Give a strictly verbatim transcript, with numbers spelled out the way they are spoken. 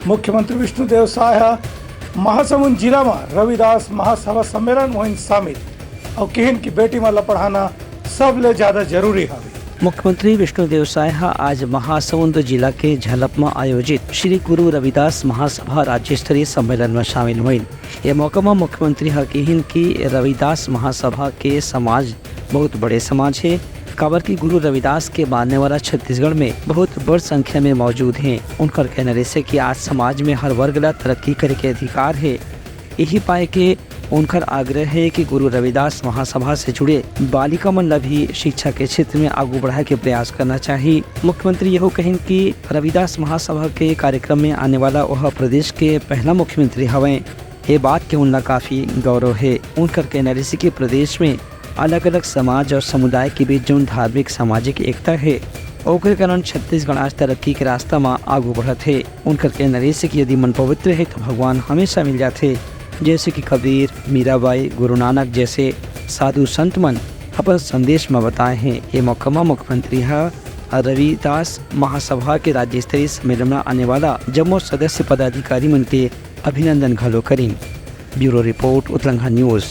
मुख्यमंत्री विष्णुदेव साय ह महासमुंद जिला म रविदास महासभा सम्मेलन म होइन शामिल अउ किहिन कि बेटी मन ल पढ़ाना सबले ज्यादा जरूरी हवे। मुख्यमंत्री विष्णुदेव साय ह आज महासमुंद जिला के झलप म आयोजित श्री गुरु रविदास महासभा राज्य स्तरीय सम्मेलन म शामिल होइन। ये मौका म मुख्यमंत्री ह किहिन कि रविदास महासभा के समाज बहुत बड़े समाज हे, काबर कि गुरु रविदास के मानने वाला छत्तीसगढ़ में बहुत बड़ संख्या में मौजूद हे। उनकर कहना रहिसे कि आज समाज में हर वर्ग ला तरक्की करे के अधिकार हे। यही पाए के उनकर आग्रह हे कि गुरु रविदास महासभा से जुड़े बालिका मन ला भी शिक्षा के क्षेत्र में आगू बढ़ाए के प्रयास करना चाहिए। मुख्यमंत्री यहू कहिन कि रविदास महासभा के कार्यक्रम में आने वाला वह प्रदेश के पहला मुख्यमंत्री हवय। ये बात के उनला काफी गौरव हे। उनकर कहना रहिसे कि प्रदेश में अलग-अलग समाज और समुदाय के बीच जोन धार्मिक सामाजिक एकता हे, ओकर कारण छत्तीसगढ़ आज तरक्की के रास्ता म आगू बढ़त हे। उनकर कहना रहिसे कि यदि मन पवित्र हे, तो भगवान हमेशा मिल जाथे। जैसे कि कबीर, मीराबाई, गुरु नानक जैसे साधु संत मन अपन संदेश म बताए हे। ये मौका म मुख्यमंत्री ह रविदास महासभा के राज्य स्तरीय सम्मेलन म आने वाला जम्मो सदस्य पदाधिकारी मन के अभिनंदन घलो करिन। Bureau report, Utlangha news.